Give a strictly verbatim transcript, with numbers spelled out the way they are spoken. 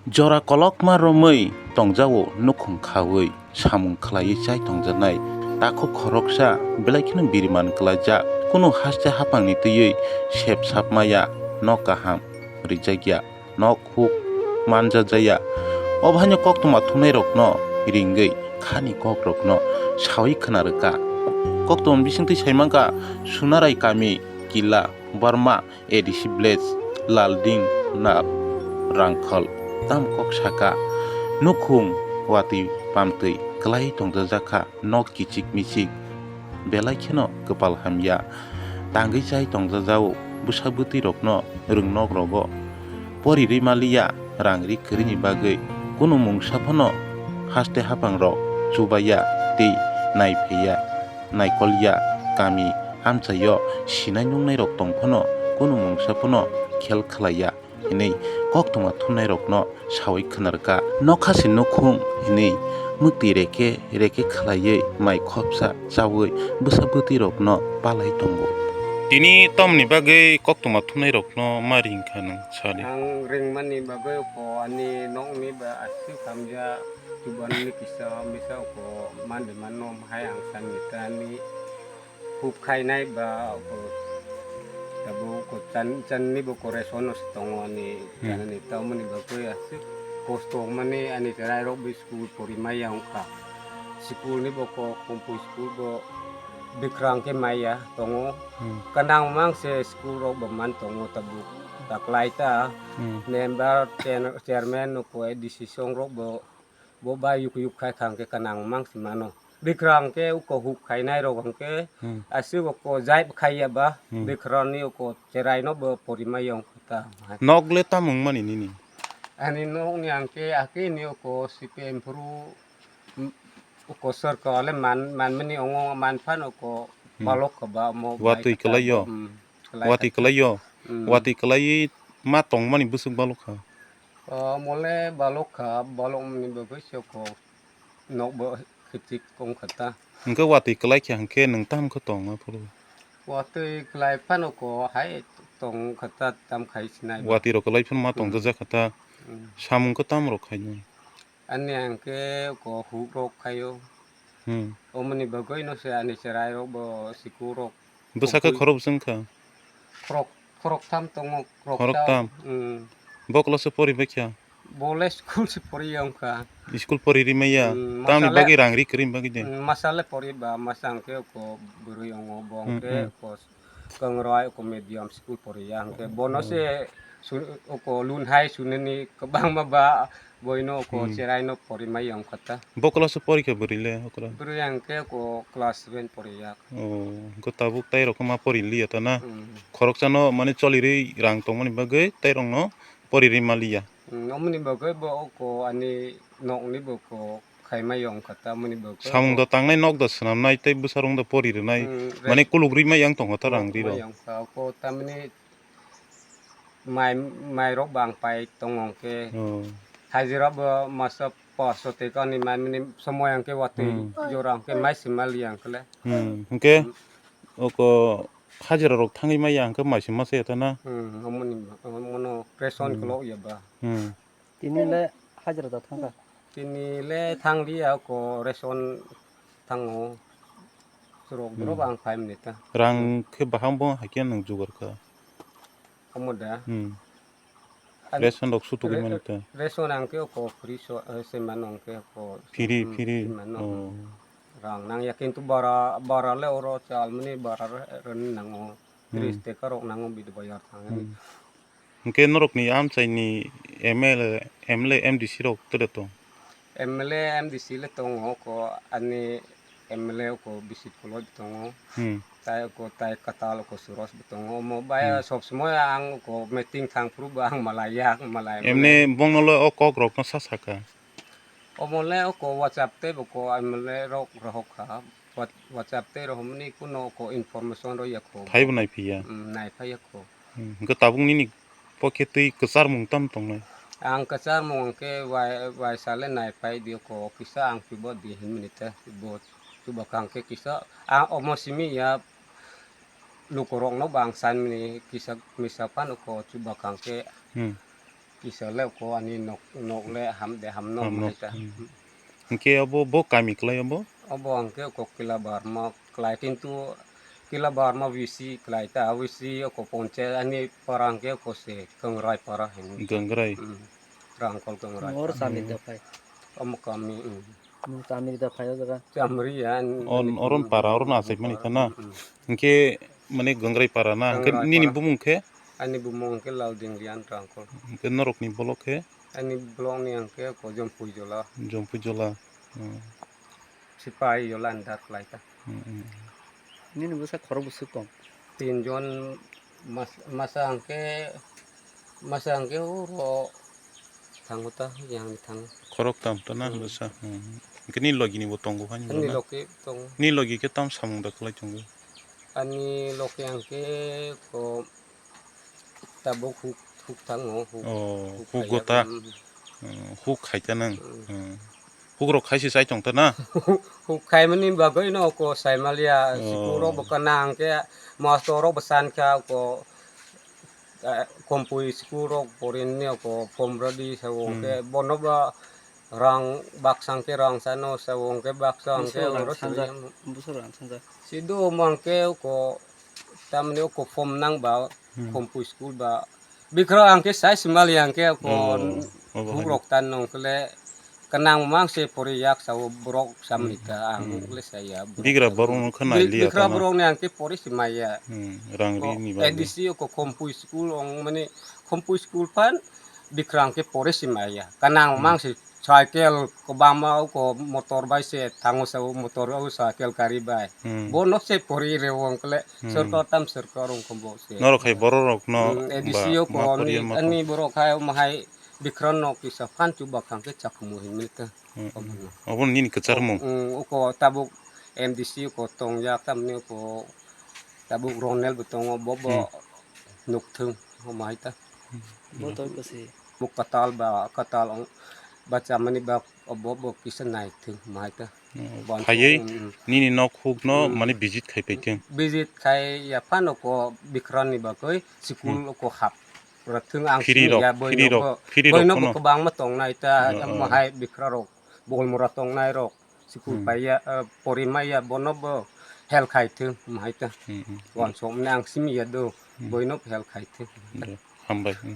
Jora kolokma romwi tongjao nukhung khaui samung khlaiwi chai tongjaknai takhuk khoroksa belai kheno biriman klaijak. Kunu haste haphangni twiwi sep sap maya, nok kaham rijakya, nok huk manjajaya. Obo haino koktwma thumnairokno ringwi khani kokrokno saui khna rwkha. Koktwma bisingtwi saimankha Sunarai kami, Kila, Barma, A D C village, Lalding, Nal, Rangkhol, tam kok saka, nukhung watwi pamtwi kwlai tongjajakha, nok kichik michik, belai kheno kwpal hamya, tangwi chai tongjajao, bwsa bwtwi rokno rwngnok rogo, pori rwi maliya, rang ri kwrwini bagwi, kunu mungsa phano haste haphangrok chubaiya tei naiphaiya. Naikolya kami amchaio sinai nungnairok tong phano kunu mungsa phano khel khlaiya hinwi koktwma thumnairokno saui khna rwkha. Nokha se nukhung hinwi mwktwi reke reke khlaiwi mai khopsa chaui bwsa bwtwirokno palai tongo. Tini tamni bagwi koktwma thumnairokno ma ringkha nwng sadi? Ang ringmani bagwi ko ani nokni ba aswk hamya chubanni kisa misa ko mande mano hai ang sani tani. Hub khainai ba ko tabuk ko chan-, channi bo ko ration no se tongo ani. Hmm. Chanani tamoni bagwi aswk kosto mani ani cherai rok bo school pori maya wngkha. School ni bo ko Kumpui school bo bikrang khe maya tongo. Hmm. Kanang mang se school rok bo man tongo tabuk taklai ta. Hmm. Member, chair-, chairman no ko decision rok bo Bo bai yuk yuk khai khang khe kanang mang si mano. Bikrang khe uko huk khainai rok hwnkhe Hmm. aswk uko jai khai ya ba Hmm. bikrang ni uko cherai no bo pori ma yong kha ta. Nok le tam wng mani nini? Ani nok ni ang khe akhe ni uko C P M phuru, um, uko sorkar le man, man mani ongo man phan uko Hmm. balok kha ba mo Watwi bai kha ta kwlai yo? bo, um, kwlai Watwi kha ta. kwlai yo? Hmm. Watwi kwlai ma tong mani bwswk balok kha? O, mole balok kha, balok ni bagwi se kho nok bo khitik kong kha ta. Hwnkhe watwi kwlai khe hwnkhe nwng tamo khe tong aphuru? Watwi kwlai phano kho hai tong kha ta, tam khai sinai ba. Watwi rok kwlai phano ma tong Hmm. jajak kha ta. Hmm. Samung khe tamo rok khainai? Ani ang khe kho huk rok khaio. Hmm. Omoni bagwi no se ani cherai rok bo siku rok Bwsa khe Kubui. khorok bwswng kha? Khorok, khorok tham tongo, khorok Khorok tham. tham? Mm. Bo class o pori bai kha? Bo le school se pori ya wngkha. School pori ri maya? Mm, Tamni masale, bagwi rang ri kwrwi bagwi de? Mm, masale pori ba, masa hwnkhe ko bwrwi ongo, bo Mm, hwnkhe mm. ko Kangrai ko medium school pori ya hwnkhe. Bono Oh. se su-, ko loan hai sunani kwbangma ba Boino ko Hmm. cherai no pori mai ya wngkha ta. Bo class o pori kha bwrwi le okra? Bwrwi ang khe ko class seven pori ya. Oh, hwnkhe tabuk tai rok ma pori liya ta na? Hmm. Khoroksa no mane choli rwi rang tong mani bagwi tai rok no pori rwi ma liya. Hmm, omoni bagwi bo ko ani nok ni bo ko khai mai ya wngkha ta, omoni bagwi Samung bo da tangnai nok da swnam nai tei bwsa rok da pori rwnai Hmm, mane re- kuluk rwi mai ya wng tong kha ta rang ri rok. Mai ya wngkha ko tamni Mai, mai rok bang pai tongo hwnkhe. Oh. Hajira bo masa paso teka ni mai mani somoy hwnkhe watwi Hmm. jora hwnkhe mai se mal ya hwnkhe le. Hmm. Hwnkhe Hmm. oko hajira rok thangwi mai ya hwnkhe mai se masa ya ta na? Hmm. Omoni, omono ration Hmm. kolo ya ba. Hmm. Tini le hajira da thangkha. Tini le thang liya ko ration thango. Surok Hmm. borok ang phai mani ta. Rang khe baham bo hai khe nang jugar kha. Omo da? Hmm. Ang Ration rok sutugwi re-, mani ta. Ration ang khe ko free so, eh, se mano ang khe ko. Free, Hmm, free. se mano. Oh. Rang nang ya kintu bara, bara le oro chal mani bara re-, ren nango. Hmm. Tris teka rok nango bidi bayar thangani. Hmm. Hwnkhe norokni amchaini M L A, M L A, M D C rok tore tong? M L A, M D C le tongo, ko ani M L A ko Bisit Koloi tongo. Hmm. Tai ko tai Katal ko Suros bo tongo. Omo bai Hmm. sob somoi ang ko meeting thang phuru bo ang malai ya, malai, Emni malai. Bongno le o kok rokno sa saka? Omo le o ko WhatsApp tei bo ko M L A rok rohok kha. What-, WhatsApp tei rohomni kuno ko information rw ya kho. Phai bo nai phiya? Mm, nai phai ya kho. Hmm, hwnkhe tabuk nini pokhe twi kwcharmung tamo tongnai? Ang kwcharmung hwnkhe wai-, waisa le nai phai di kho, kisa ang phibo di hinmani ta, bo chubakhang khe kisa, ang omo simi ya lukurokno bo ang sanmani kisa misa phano kho chubakhang khe Hmm. Kisa le ko ani nok, nok le ham de ham no Ham no. Hai ta. Hmm. Hingke obo bo kami klai obo? Obo hingke ko Kila Barma klai, kintu Kila Barma bisi klai ta, bisi ko ponche ani para hingke ko se Gangrai para hin. Gangrai. Hmm. Rangkol Gangrai. Mor para. Sami Hmm. da phai. Omo kami, hmm. Mung Chamri da phai o jaga. Chamri ya, an-, On, ani oron para, oron asai mani para. Khana. Mm, mm. Hingke mane Gangrai para na. Hingke Gangrai nini para. Bumung khe? Ani bumung khe Lauding Rian Rangkol. Hingke norokni bolok khe? Ani bolok ni hingke ko Jompui Jola. Jompui Jola. Hmm. Sipai Jola andar khlai ta. Hmm, hmm. Nini bwsa khorok bwswk tong? Tin jon mas-, masa hingke, masa hingke oro thango ta, yang thango. Khorok tam ta na Hmm. bwsa? Hmm. Hingke ni logi ni bo tongo hani Ani bo na? Logi tongo. Ni logi khe tam samung da khlai tongo? Ani logi hingke ko tabuk huk, huk thango, huk, Oh, huk huk khaiya, gota. Hmm. Hmm, huk khai ta nang. Hmm. Hmm. Huk rok khai se chai tong ta na? Huk khai mani bagwi no ko sai maliya, Oh. Siku rok bo kana hingke master rok bo san kha ko, eh, Kompui school rok porin ni ko pom radi sa o Hmm. ke bono ba rang baksa hingke rang sano sa o hingke baksa hingke Buso rang oro sanja, sibiyam. Buso rang sanja. Sido mangke ko tamni ko pom nang ba Hmm. Kompui school ba. Bikra hingke sai simali hingke ko Oh, obo huk hai. Rok tan nong kle kanang mang se pori yak sa o borok samni Hmm. Ka ang Hmm. Kle saya borok Bigra sa borok o. No khana Bi-, liya bikra tana. Borok ni hingke pori simaya. Hmm, rang Ko ri ni ba A D C ko Kompui school ong mani Kompui school pan bikra hingke pori simaya. Kanang Hmm. Mang se cycle ko bama ko motor bai se thango sa o motor o cycle kari bai. Hmm. Bo no se pori re ong kle Hmm. Sorkar tam sorkar ong ko bo se. Norok hai borok rok no Hmm, A D C ba o ma ko pori ni ma ko. Ani borok hai ma hai bikra no kisa phan chu ba khang ke chakmu hin mil ta. Hmm, hmm. Obo nini kwchar mung. Hmm, uko tabuk M D C ko tong yak tamni ko tabuk Ronel bo tongo bo bo Hmm. Nuk thung o ma hai ta. Hmm. Bo to ko se. Bo katal ba katal ong ba chamani ba obo bo kisa nai thung ma hai ta. Hmm. Bon Phaiwi so, hmm. Nini nok huk no Hmm. Mane visit khai pai thung. Visit khai ya phano ko bikra ni bagwi school Hmm. Ko hap. Pura thung ang Phiri simi rok, ya boi phiri no rok, bo, phiri boi rok no bo kono. Kwbangma tongnai ta, Oh, oh. Mahai bikra rok, bolmora tongnai rok, school Hmm. Paiya, eh, pori maya, bono bo help khai thung, mahai ta. Hmm, hmm, hmm. Wansok mani ang simi ya do, Hmm. Boi no help khai thung. Do, hambai, hmm.